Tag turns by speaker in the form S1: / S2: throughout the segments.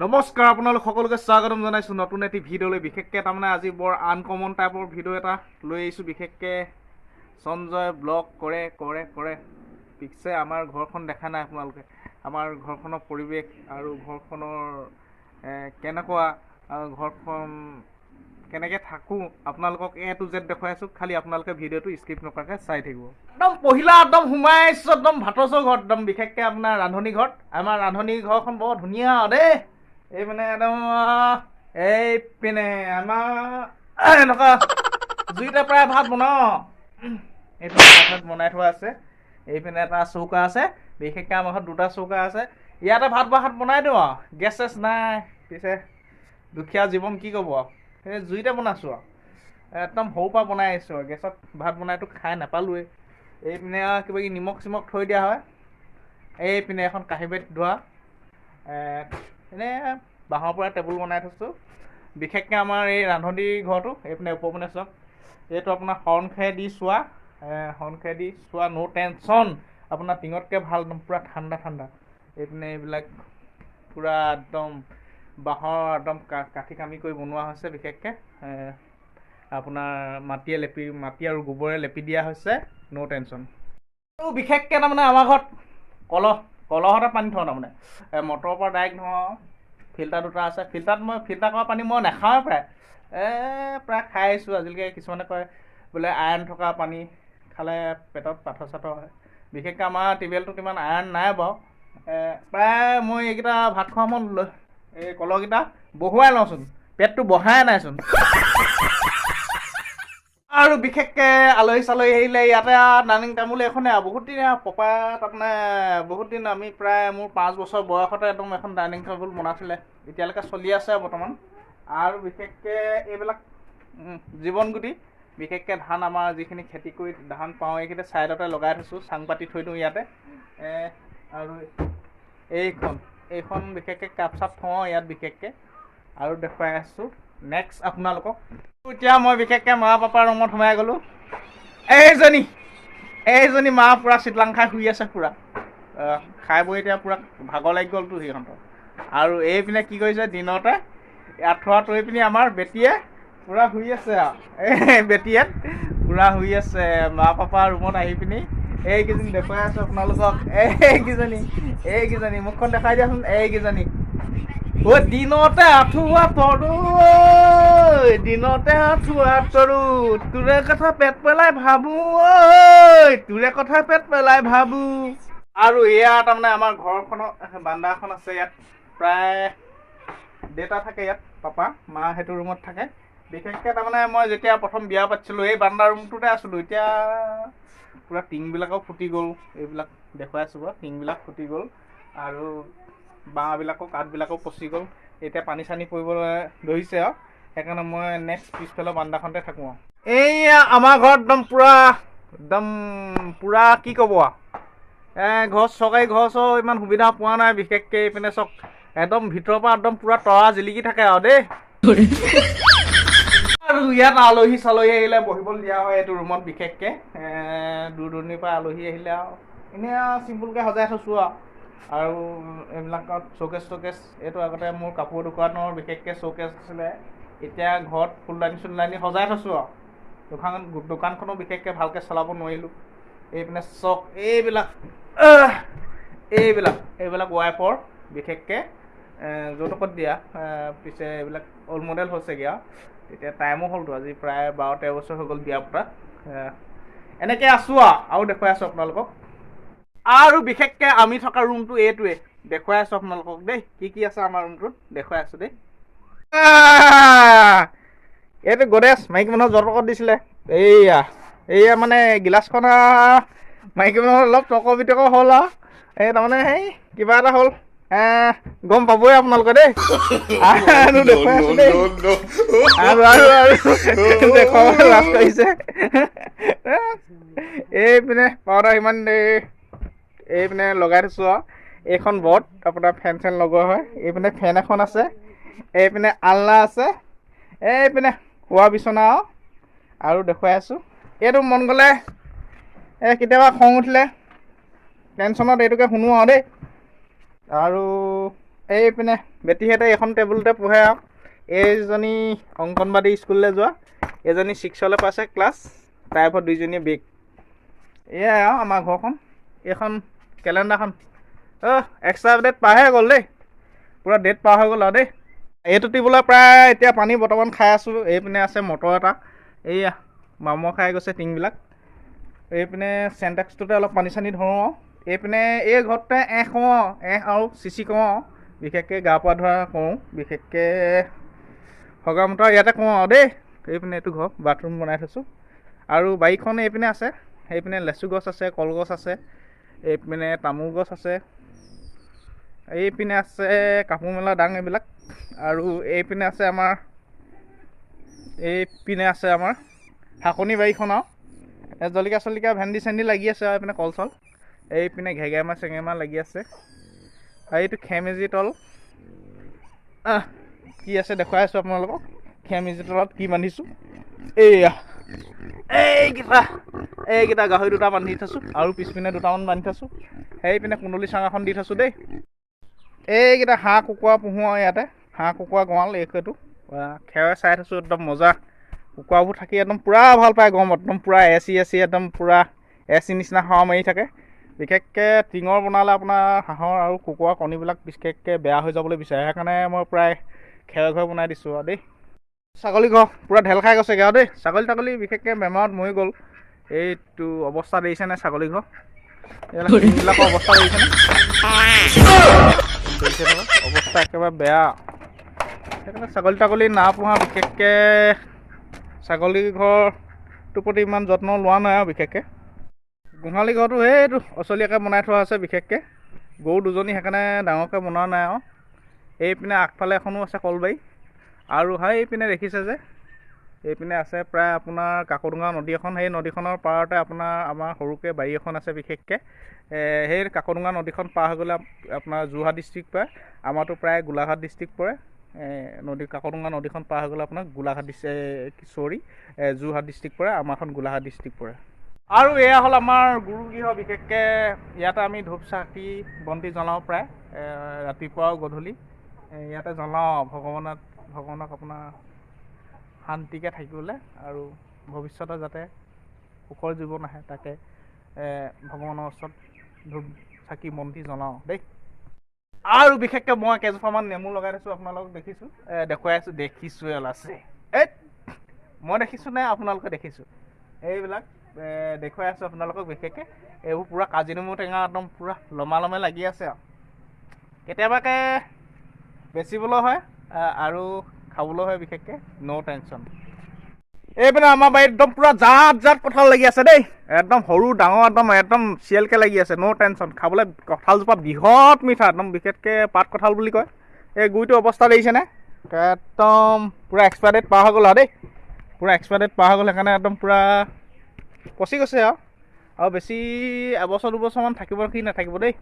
S1: নমস্কাৰ, আপোনালোক সকলোকে স্বাগতম জনাইছোঁ নতুন এটি ভিডিঅ'লৈ। বিশেষকৈ তাৰমানে আজি বৰ আনকমন টাইপৰ ভিডিঅ' এটা লৈ আহিছোঁ। বিশেষকৈ সঞ্জয় ব্লগ কৰে কৰে কৰে, পিছে আমাৰ ঘৰখন দেখা নাই আপোনালোকে। আমাৰ ঘৰখনৰ পৰিৱেশ আৰু ঘৰখনৰ কেনেকুৱা আৰু ঘৰখন কেনেকৈ থাকোঁ, আপোনালোকক এ টু জেড দেখুৱাই আছোঁ। খালি আপোনালোকে ভিডিঅ'টো স্কিপ নকৰাকৈ চাই থাকিব। একদম পহিলা একদম সোমাই আহিছোঁ একদম ভাতৰ ঘৰত, একদম বিশেষকৈ আপোনাৰ ৰান্ধনী ঘৰত। আমাৰ ৰান্ধনী ঘৰখন বৰ ধুনীয়া দেই। এই মানে একদম এইপিনে আমাৰ এনেকুৱা জুইতে প্ৰায় ভাত বনাওঁ। এইপিনে ভাত বনাই থোৱা আছে। এইপিনে এটা চৌকা আছে। বিশেষকৈ আমাৰ ঘৰত দুটা চৌকা আছে। ইয়াতে ভাত ভাত বনাই দিওঁ আৰু গেছ চেছ নাই। পিছে দুখীয়া জীৱন, কি ক'ব আৰু, সেই জুইতে বনাইছোঁ আৰু একদম সৰুৰ পৰা বনাই আহিছোঁ আৰু গেছত ভাত বনাইতো খাই নাপালোৱেই। এইপিনে আৰু কিবা কিবি নিমখ চিমখ থৈ দিয়া হয়। এইপিনে এখন কাঁহী বাতি ধোৱা, এনেই বাঁহৰ পৰা টেবুল বনাই থৈছোঁ। বিশেষকৈ আমাৰ এই ৰান্ধনী ঘৰটো এইপিনে ওপৰ পিনে চাওক, এইটো আপোনাৰ শৰণ খেৰ দি চোৱা, শৰণ খেৰ দি চোৱা, ন' টেনশ্যন। আপোনাৰ টিঙতকৈ ভাল, একদম পূৰা ঠাণ্ডা ঠাণ্ডা। এইপিনে এইবিলাক পূৰা একদম বাঁহৰ একদম কাঠি কামি কৰি বনোৱা হৈছে। বিশেষকৈ আপোনাৰ মাটিয়ে লেপি, মাটি আৰু গোবৰে লেপি দিয়া হৈছে, ন' টেনশ্যন। আৰু বিশেষকৈ তাৰমানে আমাৰ ঘৰত কলহ, কলহতে পানী থওঁ। তাৰমানে মটৰৰ পৰা ডাইৰেক্ট নহয়, ফিল্টাৰ দুটা আছে। ফিল্টাৰত মই ফিল্টাৰ কৰা পানী মই নাখাওঁৱে প্ৰায়, প্ৰায় খাই আহিছোঁ আজিলৈকে। কিছুমানে কয় বোলে আইৰণ থকা পানী খালে পেটত পাথৰ চাথৰ হয়। বিশেষকৈ আমাৰ টিউবৱেলটোত ইমান আইৰণ নাই বাৰু। প্ৰায় মই এইকেইটা ভাত খোৱা সময়ত এই কলহকেইটা বহুৱাই লওঁচোন, পেটটো বহাই নাইচোন। আৰু বিশেষকৈ আলহী চালহী আহিলে ইয়াতে ডাইনিং টেবুল এখনে আৰু বহুত দিন পপা তাৰমানে বহুত দিন আমি প্ৰায় মোৰ 5 বছৰ বয়সতে একদম এখন ডাইনিং টেবুল বনাইছিলে, এতিয়ালৈকে চলি আছে বৰ্তমান। আৰু বিশেষকৈ এইবিলাক জীৱন গুটি, বিশেষকৈ ধান, আমাৰ যিখিনি খেতি কৰি ধান পাওঁ, এইখিনি ছাইডতে লগাই থৈছোঁ, চাং পাতি থৈ দিওঁ ইয়াতে। আৰু এইখন বিশেষকৈ কাপ চাপ থওঁ ইয়াত বিশেষকৈ। আৰু দেখুৱাই আছোঁ নেক্সট আপোনালোকক। এতিয়া মই বিশেষকৈ মা পাপাৰ ৰুমত সোমাই গ'লোঁ। এইজনী মা পূৰা চিটলাং খাই শুই আছে পূৰা। খাই বৈ এতিয়া পূৰা ভাগৰ লাগি গ'লতো সিহঁতৰ। আৰু এইপিনে কি কৰিছে, দিনতে আঁঠুৱা তৰি পিনি আমাৰ বেটীয়ে পূৰা শুই আছে। আৰু এই বেটীয়ে পূৰা শুই আছে মা পাপা ৰুমত আহি পিনি। এইকেইজনী দেখুৱাই আছোঁ আপোনালোকক, এইকেইজনী, এইকেইজনী, মুখখন দেখাই দিয়াচোন। এইকেইজনী। অ' দিনতে আঁঠুৱা তৰো, ঐ দিনতে আঁঠুৱা তৰো, তোৰে কথা পেট পেলাই ভাবো, ঐ তোৰে কথা পেট পেলাই ভাবো। আৰু এয়া তাৰমানে আমাৰ ঘৰখনৰ বান্দাখন আছে। ইয়াত প্ৰায় দেউতা থাকে ইয়াত, পাপা মা সেইটো ৰুমত থাকে। বিশেষকৈ তাৰমানে মই যেতিয়া প্ৰথম বিয়া পাতিছিলোঁ, এই বান্দা ৰুমটোতে আছিলোঁ। এতিয়া পূৰা টিংবিলাকো ফুটি গ'ল। এইবিলাক দেখুৱাই আছোঁ বাৰু, টিংবিলাক ফুটি গ'ল আৰু বাঁহবিলাকো কাঠবিলাকো পচি গ'ল। এতিয়া পানী চানী পৰিবলৈ ধৰিছে আৰু সেইকাৰণে মই নেক্সট পিছফালৰ বান্দাখনতে থাকোঁ। আৰু এইয়া আমাৰ ঘৰত একদম পূৰা কি ক'ব আৰু, ঘৰ চৰকাৰী ঘৰ চৰ ইমান সুবিধা পোৱা নাই। বিশেষকৈ এইপিনে চাওক, একদম ভিতৰৰ পৰা একদম পূৰা তৰা জিলিকি থাকে আৰু দেই। আৰু ইয়াত আলহী চালহী আহিলে বহিবলৈ দিয়া হয় এইটো ৰুমত। বিশেষকৈ দূৰ দূৰণিৰ পৰা আলহী আহিলে আৰু এনেই আৰু চিম্পুলকৈ সজাই থৈছোঁ আৰু। আৰু এইবিলাকত চৌকেচ টকেচ, এইটো আগতে মোৰ কাপোৰ দোকানৰ বিশেষকৈ চৌকেচ আছিলে। এতিয়া ঘৰত ফুলদানি চুলদানি সজাই থৈছোঁ আৰু দোকানখনো বিশেষকৈ ভালকৈ চলাব নোৱাৰিলোঁ। এইপিনে চক, এইবিলাক এইবিলাক ৱাইফৰ বিশেষকৈ যৌতুকত দিয়া। পিছে এইবিলাক অল্ড মডেল হৈছেগৈ আৰু এতিয়া টাইমো হ'লতো, আজি প্ৰায় 12-13 বছৰ হৈ গ'ল বিয়া পতা। এনেকৈ আছোঁ আৰু দেখুৱাই আছোঁ আপোনালোকক। আৰু বিশেষকৈ আমি থকা ৰুমটো এইটোৱে, দেখুৱাই আছোঁ আপোনালোকক দেই। কি কি আছে আমাৰ ৰুমটোত দেখুৱাই আছোঁ দেই। এইটো গডৰেজ, মাইকী মানুহৰ যৌতুকত দিছিলে। এইয়া এইয়া মানে গিলাচখন মাইকী মানুহৰ অলপ তৰ্ক বিতৰ্ক হ'ল আৰু এই তাৰমানে সেই কিবা এটা হ'ল, গম পাবই আপোনালোকে দেই। আৰু দেখুৱাই আছোঁ দেই। আৰু আৰু আৰু দেখুৱাব লাজ কৰিছে। এইপিনে পাউডাৰ সিমান এইপিনে লগাই থৈছোঁ। আৰু এইখন বৰ্ড আপোনাৰ ফেন চেন লগোৱা হয়। এইপিনে ফেন এখন আছে, এইপিনে আলনা আছে, এইপিনে শোৱা বিচনা। আৰু দেখুৱাই আছোঁ, এইটো মন গ'লে এই কেতিয়াবা খং উঠিলে টেনশ্যনত এইটোকে শুনো আৰু দেই। আৰু এইপিনে বেটীহঁতে এইখন টেবুলতে পঢ়ে আৰু এইজনী অংগনবাদী স্কুললৈ যোৱা, এইজনী 6লৈ পাইছে ক্লাছ, তাইৰ ওপৰত দুইজনীয়ে বেগ। এয়াই আৰু আমাৰ ঘৰখন। এইখন কেলেণ্ডাৰখন এক্সট্ৰা ডেট পাৰ হৈ গ'ল দেই, পূৰা ডেট পাৰ হৈ গ'ল আৰু দেই। এইটো টিউবলৈ প্ৰায় এতিয়া পানী বৰ্তমান খাই আছোঁ। এইপিনে আছে মটৰ এটা, এইয়া মামৰ খাই গৈছে টিংবিলাক। এইপিনে চেণ্টেক্সটোতে অলপ পানী চানী ধৰোঁ আৰু এইপিনে এই ঘৰটোতে এহ কওঁ আৰু এহ আৰু চিচি কওঁ আৰু বিশেষকৈ গা পা ধোৱা কৰোঁ, বিশেষকৈ হগা মুতা ইয়াতে কৰোঁ আৰু দেই। এইপিনে এইটো ঘৰ বাথৰুম বনাই থৈছোঁ আৰু বাৰীখন এইপিনে আছে। সেইপিনে লেচু গছ আছে, কলগছ আছে, এইপিনে তামোল গছ আছে, এইপিনে আছে কাপোৰ মেলা দাং এইবিলাক। আৰু এইপিনে আছে আমাৰ, এইপিনে আছে আমাৰ শাকনি বাৰীখন আৰু জলকীয়া চলকীয়া ভেন্দি চেন্দি লাগি আছে আৰু এইপিনে কল চল, এইপিনে ঘেগেমা চেগেমা লাগি আছে। আৰু এইটো খেৰমেজি তল, কি আছে দেখুৱাই আছোঁ আপোনালোকক। খেৰমেজি তলত কি বান্ধিছোঁ, এইয়া এইকেইটা এইকেইটা গাহৰি দুটা বান্ধি থৈছোঁ আৰু পিছপিনে দুটামান বান্ধি থৈছোঁ। সেইপিনে কুন্দলি চাঙাখন দি থৈছোঁ দেই। এইকেইটা হাঁহ কুকুৰা পুহোঁ আৰু ইয়াতে হাঁহ কুকুৰা গঁৰাল এইটো খেৰে চাই থৈছোঁ, একদম মজা। কুকুৰাবোৰ থাকি একদম পূৰা ভাল পায় গৰমত, একদম পূৰা এ চি একদম পূৰা এ চি নিচিনা হাৱা মাৰি থাকে। বিশেষকৈ টিঙৰ বনালে আপোনাৰ হাঁহৰ আৰু কুকুৰাৰ কণীবিলাক বিশেষকৈ বেয়া হৈ যাবলৈ বিচাৰে, সেইকাৰণে মই প্ৰায় খেৰ ঘৰ বনাই দিছোঁ আৰু দেই। ছাগলী ঘৰ পূৰা ঢেল খাই গৈছেগৈ আৰু দেই। ছাগলী তাগলী বিশেষকৈ বেমাৰত মৰি গ'ল। এইটো অৱস্থা দেখিছেনে ছাগলী ঘৰ, এইবিলাকৰ অৱস্থা দেখিছেনে, দেখিছে নহয় অৱস্থা একেবাৰে বেয়া। সেইকাৰণে ছাগলী তাগলী না পোহা, বিশেষকৈ ছাগলী ঘৰটোৰ প্ৰতি ইমান যত্ন লোৱা নাই আৰু বিশেষকৈ গোহালি ঘৰটো সেইটো অচলীয়াকৈ বনাই থোৱা আছে। বিশেষকৈ গৰু দুজনী, সেইকাৰণে ডাঙৰকৈ বনোৱা নাই আৰু। এইপিনে আগফালে এখনো আছে কলবাৰী আৰু সেইপিনে দেখিছে যে এইপিনে আছে প্ৰায় আপোনাৰ কাকডোঙা নদী এখন। সেই নদীখনৰ পাৰতে আপোনাৰ আমাৰ সৰুকৈ বাৰী এখন আছে। বিশেষকৈ সেই কাকডোঙা নদীখন পাৰ হৈ গ'লে আপোনাৰ যোৰহাট ডিষ্ট্ৰিক্ট পৰে, আমাৰতো প্ৰায় গোলাঘাট ডিষ্ট্ৰিক্ট পৰে। নদী কাকডোঙা নদীখন পাৰ হৈ গ'লে আপোনাৰ গোলাঘাট ডিষ্ট্ৰিক্ট, চৰি, যোৰহাট ডিষ্ট্ৰিক্ট পৰে, আমাৰখন গোলাঘাট ডিষ্ট্ৰিক্ট পৰে। আৰু এয়া হ'ল আমাৰ গুৰুগৃহ। বিশেষকৈ ইয়াতে আমি ধূপ চাকি বন্তি জ্বলাওঁ প্ৰায় ৰাতিপুৱা আৰু গধূলি ইয়াতে জ্বলাওঁ ভগৱানক আপোনাৰ শান্তিকৈ থাকিবলৈ আৰু ভৱিষ্যতে যাতে সুখৰ জীৱন আহে তাকে ভগৱানৰ ওচৰত ধূপ চাকি বন্তি জ্বলাওঁ দেই। আৰু বিশেষকৈ মই কেইজোপামান নেমু লগাই থৈছোঁ, আপোনালোকক দেখিছোঁ, দেখুৱাই আছোঁ, দেখিছোঁৱে ওলাইছে। এই মই দেখিছোঁ নে আপোনালোকে দেখিছোঁ, এইবিলাক দেখুৱাই আছোঁ আপোনালোকক। বিশেষকৈ এইবোৰ পূৰা কাজি নেমু টেঙা একদম পূৰা লমা লমে লাগি আছে আৰু কেতিয়াবাকৈ বেচিবলৈ হয় আৰু খাবলৈ হয়, বিশেষকৈ ন' টেনশ্যন। এইপিনে আমাৰ বাৰীত একদম পূৰা জাত জাত কঁঠাল লাগি আছে দেই, একদম সৰু ডাঙৰ একদম একদম চিয়েলকৈ লাগি আছে, ন' টেনশ্যন। খাবলৈ কঁঠালজোপা বৃহৎ মিঠা একদম, বিশেষকৈ পাত কঁঠাল বুলি কয়। এই গুৰিটো অৱস্থা দেখিছেনে, একদম পূৰা এক্সপায়াৰ ডেট পাৰ হৈ গ'ল আৰু দেই, পূৰা এক্সপায়াৰ ডেট পাৰ হৈ গ'ল, সেইকাৰণে একদম পূৰা পচি গৈছে আৰু বেছি এবছৰ দুবছৰমান থাকিব কি নাথাকিব দেই।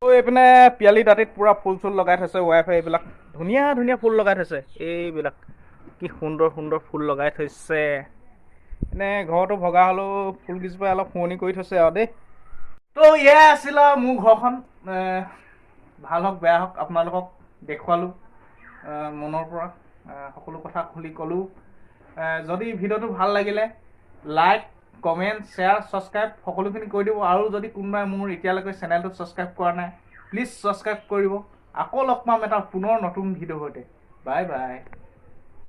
S1: এইপিনে পিয়ালি দাঁতিত পূৰা ফুল চুল লগাই থৈছে ৱাইফে, এইবিলাক ধুনীয়া ধুনীয়া ফুল লগাই থৈছে, এইবিলাক কি সুন্দৰ সুন্দৰ ফুল লগাই থৈছে। এনে ঘৰটো ভগা হ'লেও ফুলকেইজোপা অলপ শুৱনি কৰি থৈছে আৰু দেই। তো এয়াই আছিল আৰু মোৰ ঘৰখন, ভাল হওক বেয়া হওক আপোনালোকক দেখুৱালোঁ, মনৰ পৰা সকলো কথা খুলি ক'লোঁ। যদি ভিডিঅ'টো ভাল লাগিলে লাইক, কমেণ্ট, শ্বেয়াৰ, ছাবস্ক্ৰাইব সকলোখিনি কৰি দিব। আৰু যদি কোনোবাই মোৰ এতিয়ালৈকে চেনেলটো ছাবস্ক্ৰাইব কৰা নাই, প্লিজ ছাবস্ক্ৰাইব কৰিব। আকৌ লগ পাম এটা পুনৰ নতুন ভিডিঅ'ৰ সৈতে। Bye bye.